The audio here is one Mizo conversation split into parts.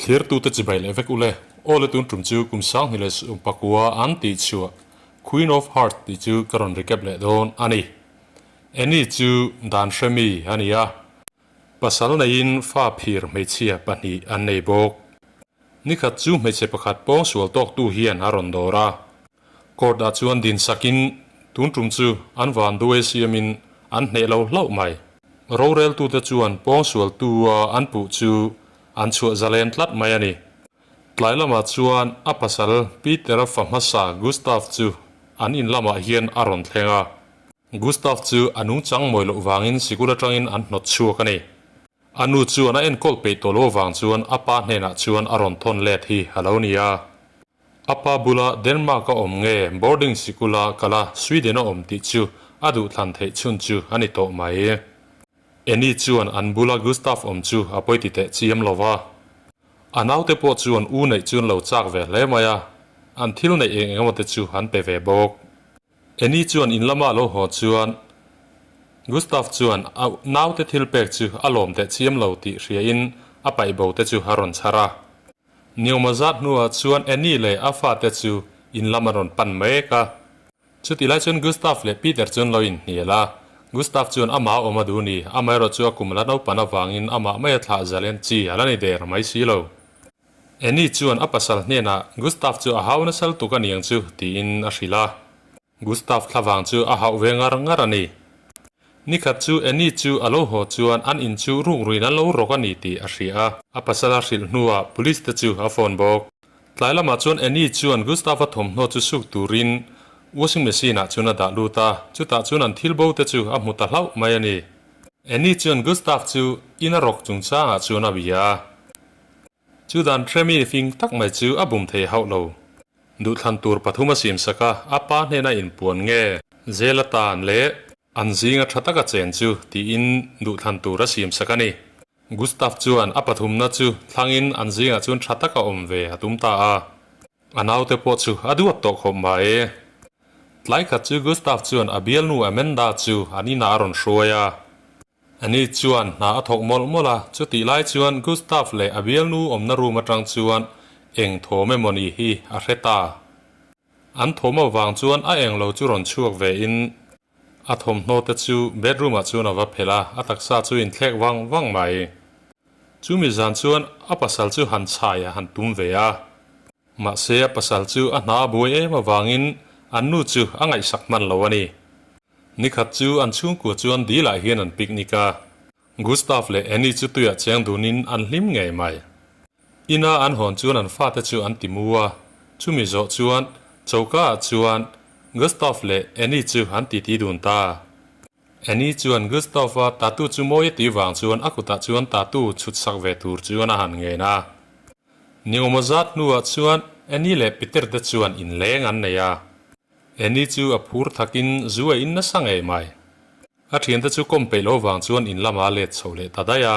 Thlirtute chibai leh vek ule. Aw le tun tum chu kum sanghnih leh sum pakua an tih chhuah Queen of Hearts tih chu ka rawn recap leh dawn a ni. Annie chu dan hre mi a ni a, pasal neiin fa phir hmeichhia pahnih an nei bawk. Nikhat chu hmeichhe pakhat pawngsual tawktu hian a rawn dawr a, Court ah chuan din sakin tun tum chu an van duai siamin an hneh lo hlauh mai. Roreltute chuan pawngsualtu a an puh chu an chhuah zalen tlat mai a ni. Tlai lamah chuan a pasal Peter-a fa hmasa Gustav chu an in lamah hian a rawn thleng a. Gustav chu a nungchang mawi loh vangin sikul atangin an hnawt chhuak a ni. A nu chuan a enkawl peih tawh lo avang chuan a pa hnenah chuan a rawn thawn let hi a lo ni a. A pa bula Denmark a awm nge boarding sikula kal a Sweden a awm tih chu a duhthlan theih chhun chu a ni tawh mai. Annie chuan an bula Gustav awm chu a pawi ti teh chiam lo va. A naute pawh chuan u neih chuan lo chak ve hle mai a, an thil neih eng eng emaw te chu an pe ve bawk. Annie chuan in lama lo haw chuan Gustav chuan a naute thil pek chu a lawm teh chiam lo tih hriain a paih bo te chu a rawn chhar a. Niawma zat hnuah chuan Annie leh a fate chu in lam an rawn pan mek a. Chutih lai chuan Gustav leh Peter chuan lo inhnial a. Gustav chuan amah a awm a duh ni, amaherawh chu a kum la naupan avangin amah mai a thlah zalen chi a la ni der mai si lo. Annie chuan a pasal hnenah Gustav chu a hau nasal tuk a niang chu tiin a hrilh a. Gustav thlavang chu a hauh ve ngar ngar a ni. Nikhat chu Annie chu a lo haw chuan an in chu rukruin an lo rawk a ni tih a hria a. A pasal a hrilh hnuah police te chu a phone bawk. Tlai lamah chuan Annie chuan Gustav-a thawmhnaw chu suk turin washing machine ah chuan a dah lut a, chutah chuan an thil bo te chu a hmu ta hlauh mai a ni. Annie chuan Gustav chu in a rawk chungchangah chuan a bia a. Chu dan hremi fing tak mai chu a bum thei hauh lo. Duhthlan tur pathum a siamsak a, a pa hnena inpuan nge? Zel atan leh an zinga tha taka chen chu tiin duhthlan tur a siamsak a ni. Gustav chuan a pathumna chu thlangin an zingah chuan tha taka awm ve a tum ta a. A naute pawh chu a duat tawh khawp mai. Tlai khat chu Gustav chuan a bialnu Amanda chu an inah a rawn hruai a. Ani chuan hna a thawk mawlh mawlh a, chutih lai chuan Gustav leh a bialnu awmna room atang chuan eng thawm emaw ni hi a hre ta. An thawm avang chuan a englo chu rawn chhuak ve in a thawmhnaw te chu bedroom ah chuan a va phelh a, a taksa chu inthlek vang vang mai. Chumi zan chuan a pasal chu han chhai a han tum ve a. Mahse a pasal chu a hna a buai em avangin an nu chu a ngaihsak hman lo a ni. Nikhat chu an chhungkua chuan dil ah hian an picnic a, Gustav leh Annie chu tuiah cheng dunin an hlim ngei mai. Ina an hawn chuan an fate chu an ti mu a, chumi zawh chuan choka ah chuan Gustav leh Annie chu an titi dun ta. Annie chuan Gustav a tattoo chu mawi a tih vang chuan a kutah chuan tattoo chhut sak ve tur chuan a han ngen a. Niawma zat hnuah chuan Annie leh Peter te chuan inleng an nei a. Annie chu a phur thakin zu a in nasa ngei mai. A thiante chu kawm peih lo vang chuan in lama let chho leh ta daih a.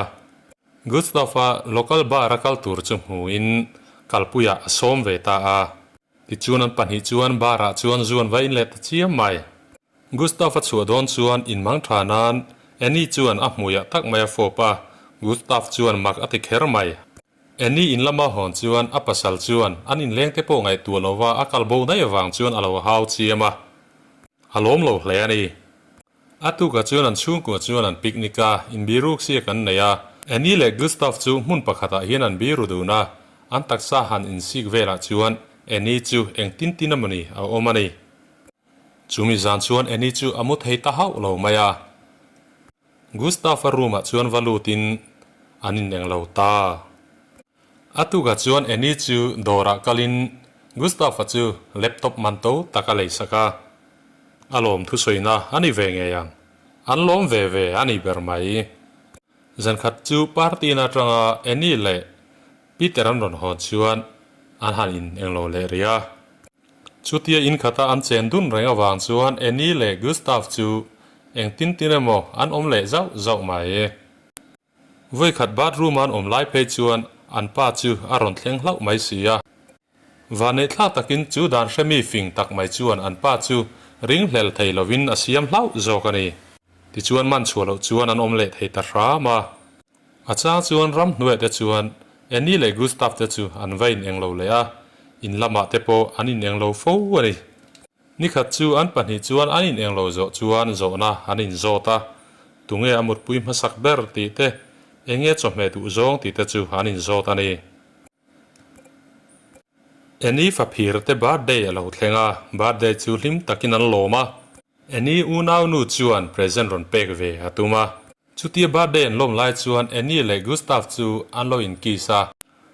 Gustav-a local bar a kal tur chu hmuin kalpuiah a sawm ve ta a. Tichuan an pahnih chuan bar ah chuan zu an va in leh ta chiam mai. Gustav-a chhuah dawn chuan in mang tha nan Annie chuan a hmuiah tak mai a fawp a, Gustav chuan mak a ti kher mai. Annie in lama hawn chuan a pasal chuan an inleng te pawh ngaihtuah lova a kal bo daih avang chuan a lo hau chiam a, a lawm lo hle a ni. A tukah chuan an chhungkua chuan an picnic a, inbiruk siak an nei a. Annie leh Gustav chu hmun pakhatah hian an biru dun a, an taksa han insik velah chuan Annie chu engtin tin emawni a awm a ni. Chumi zan chuan Annie chu a mu thei ta hauh lo mai a. Gustav-a room-ah chuan va lutin an ineng lo ta. A tukah chuan Annie chu dawrah kalin Gustav-a chu laptop man to tak a leisak a. A lawm thusawina a ni ve ngei ang. An lawm ve ve a ni ber mai. Zankhat chu party-na atanga Annie leh Peter an rawn hawn chuan an han ineng lo leh rih a. Chutia in khata an chen dun reng avang chuan Annie leh Gustav chu engtin tin emaw an awm leh zauh zauh mai. Vawikhat bathroom a an awm lai phei chuan an pa chu a rawn thleng hlauh mai si a. Vaneihthlak takin chu dan hremi fing tak mai chuan an pa chu ringhlel thei lovin a siam hlauh zawk a ni. Tichuan man chhuah loh chuan an awm leh thei ta hram a. A chang chuan ramhnuaih te chuan Annie leh Gustav te chu an va in englo leh a, in lamah te pawh an in englo fo a ni. Nikhat chu an pahnih chuan an in englo zawh chuan zawhna an in zawt a, tunge a mutpui hmasak ber tih te, enge chawhmeh duh zawng tih te chu an in zawt a ni. Annie faphir te birthday a lo thleng a, birthday chu hlim takin an lawm a. Annie unau nu chuan present rawn pek ve a tum a. Chutia birthday an lawm lai chuan Annie leh Gustav chu an lo in kiss a.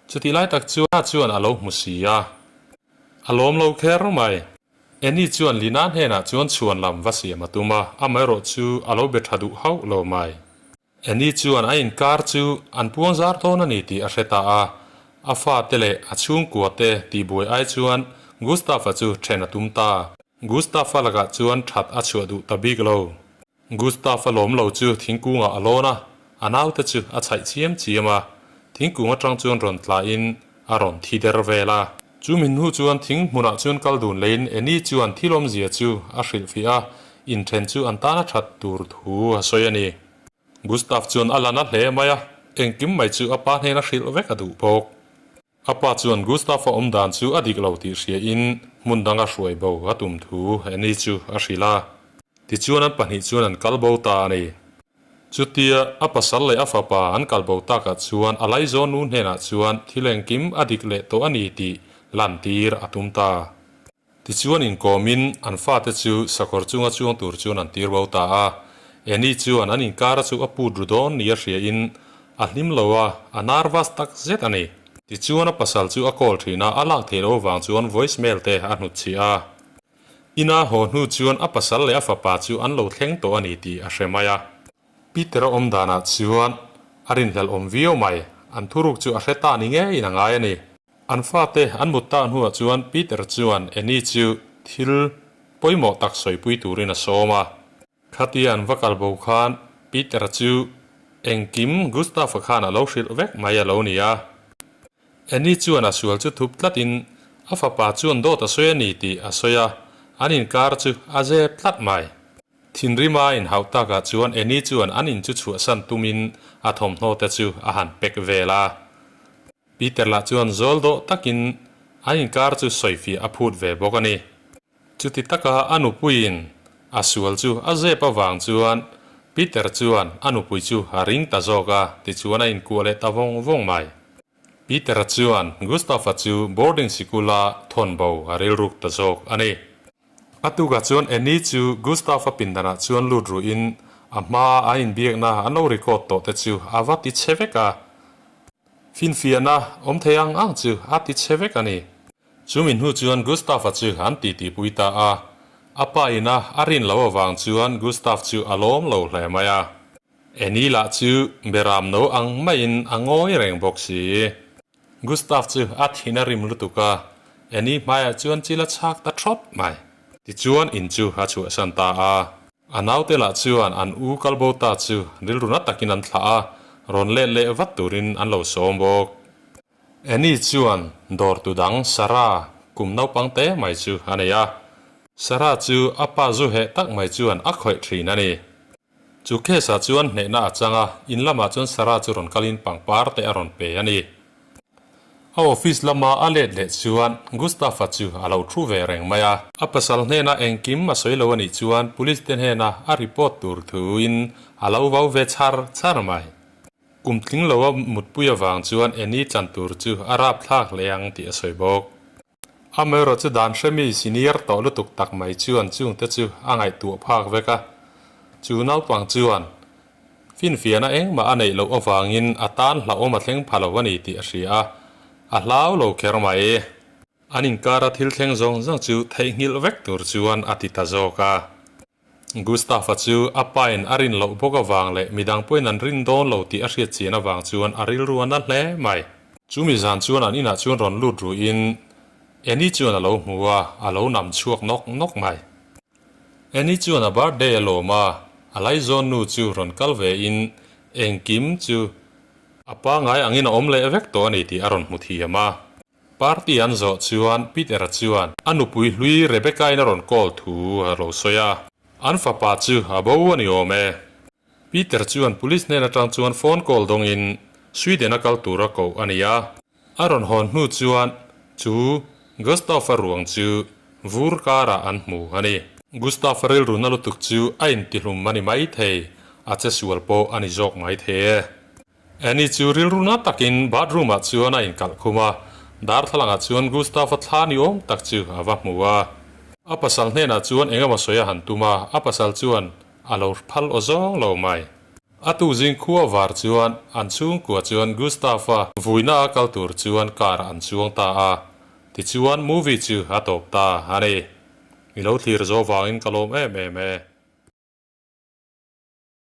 Chutih lai tak chuan chuan a lo hmu si a. A lawm lo kher mai. Annie chuan Lina hnenah chuan chhuan lam va siam a tum a, amaherawh chu a lo be tha duh hauh lo mai. Annie chuan a inkar chu an puang zar dawn a ni tih a hre ta a, a fate leh a chhungkuate tihbuai ai chuan Gustav-a chu then a tum ta. Gustav-a lakah chuan that a chhuah duh ta bik lo. Gustav-a lawm lo chu thingkungah a lawn a, a naute chu a chhaih chiam chiam a, thingkung atang chuan rawn tlahin a rawn thi der vel a. Chu min hnu chuan thing hmunah chuan kal dun leiin Annie chuan thil awmzia chu a hrilhfiah a, inthen chu an tana that tur thu a sawi a ni. Gustav chuan a la na hle mai a, engkim mai chu a pa hnena hrilh vek a duh bawk. A pa chuan Gustav-a awm dan chu a dik lo tih hriain hmun danga hruai bo a tum thu Annie chu a hrilh a. Tichuan an pahnih chuan an kal bo ta a ni. Chutia a pasal leh a fapa an kal bo takah chuan a laizawn nu hnenah chuan thil engkim a dik leh tawh a ni tih lantir a tum ta. Tichuan inkawmin an fate chu sakawr chunga chuang tur chuan an tir bo ta a. Annie chuan an inkara chu a put ru dawn nia hriain a hlim lo a, a nervous tak zet a ni. Tichuan a pasal chu a call thin a, a lak theih loh avang chuan voice mail te a hnutchhiah a. Ina haw hnu chuan a pasal leh a fapa chu an lo thleng tawh a ni tih a hre mai a. Peter-a awm danah chuan a rinhlelh awm viau mai, an thuruk chu a hre ta ni ngeiin a ngai a ni. An fate an mut ta hnuah chuan Peter chuan Annie chu thil pawimawh tak sawipui turin a sawm a. Khatia an va kal bo khan Peter-a chu engkim Gustav-a khan a lo hrilh vek mai a lo ni a. Annie chuan a sual chu thup tlatin a fapa chuan dawt a sawi a ni tih a sawi a, an inkar chu a zep tlat mai. Thinrima inhauh takah chuan Annie chuan an in chu chhuahsan tumin a thawmhnaw te chu a han pack vel a. Peter lah chuan zawl dawh takin an inkar chu sawifiah a phut ve bawk a ni. Chuti taka a nupuiin a sual chu a zep avang chuan Peter chuan a nupui chu a ring ta zawk a, tichuan a inkuah leh ta vawng vawng mai. Peter-a chuan Gustav-a chu boarding sikula thawn bo a rilruk ta zawk a ni. A tukah chuan Annie chu Gustav-a pindanah chuan lut ruhin a hmaa a inbiakna an lo record tawh te chu a va ti chhe vek a. Finfiahna awm thei ang ang chu a ti chhe vek a ni. Chumi hnu chuan Gustav-a chu an titipui ta a. A pa ina a rin loh avang chuan Gustav chu a lawm lo hle mai a. Annie lah chu beram no ang maiin a ngawi reng bawk si. Gustav chu a thin a rim lutuk a, Annie hmaiah chuan chil a chhak ta thawt mai. Tichuan in chu a chhuahsan ta a. A naute lah chuan an u kalbo ta chu rilru na takin an thlah a, rawn let leh vat turin an lo sawm bawk. Annie chuan dawr tu dang Sarah kum naupang te mai chu a nei a. Sarah chu a pa zu heh tak mai chuan a khawih thin a ni. Chu case ah chuan hnehna a chang a, in lamah chuan Sarah chu rawn kalin pangpar te a rawn pe a ni. A office lama a let leh chuan Gustav-a chu a lo thu ve reng mai a. A pasal hnena engkim a sawi lo a nih chuan police te hnena a report tur thuin a lo vau ve char char mai. Kum tling loa mutpui avang chuan Annie chan tur chu a rapthlak hle ang tih a sawi bawk. Amaherawh chu dan hremi senior tawh lutuk tak mai chuan chungte chu a ngaihtuah phak vek a. Chu naupang chuan finfiahna engmah a neih loh avangin a tan hlauhawm a thleng pha lo a ni tih a hria a, a hlau lo kher mai. An inkara thil thleng zawng zawng chu theihnghilh vek tur chuan a ti ta zawk a. Gustav-a chu a pain a rin loh bawk avang leh midang pawhin an rin dawn lo tih a hriat chian avang chuan a rilru a na hle mai. Chumi zan chuan an inah chuan rawn lut ruhin Annie chuan a lo hmu a, a lo nam chhuak nawk nawk mai. Annie chuan a birthday a lawm a, a laizawn nu chu rawn kal ve in engkim chu a pangai angin a awm leh vek tawh a ni tih a rawn hmu thiam a. Party an zawh chuan Peter-a chuan a nupui hlui Rebecca-in a rawn call thu a lo sawi a. An fapa chu a bo a ni awm e. Peter chuan police hnen atang chuan phone call dawngin Sweden a kal tura koh a ni a. A rawn hawn hnu chuan chu Gustav-a ruang chu vur karah an hmu a ni. Gustav-a rilru na lutuk chu a intihlum a ni maithei, a che sual pawh a ni zawk maithei e. Annie chu rilru na takin bathroom ah chuan a inkalh khum a, darthlalang ah chuan Gustav-a thla ni awm tak chu a va hmu a. A pasal hnenah chuan eng emaw sawi a han tum a, a pasal chuan a lo phal aw zawng lo mai. A tu zing khua var chuan an chhungkua chuan Gustav-a vuina a kal tur chuan car an chuang ta a, tichuan movie chu a tawp ta a ni. I lo thlir zo vangin ka lawm em em e.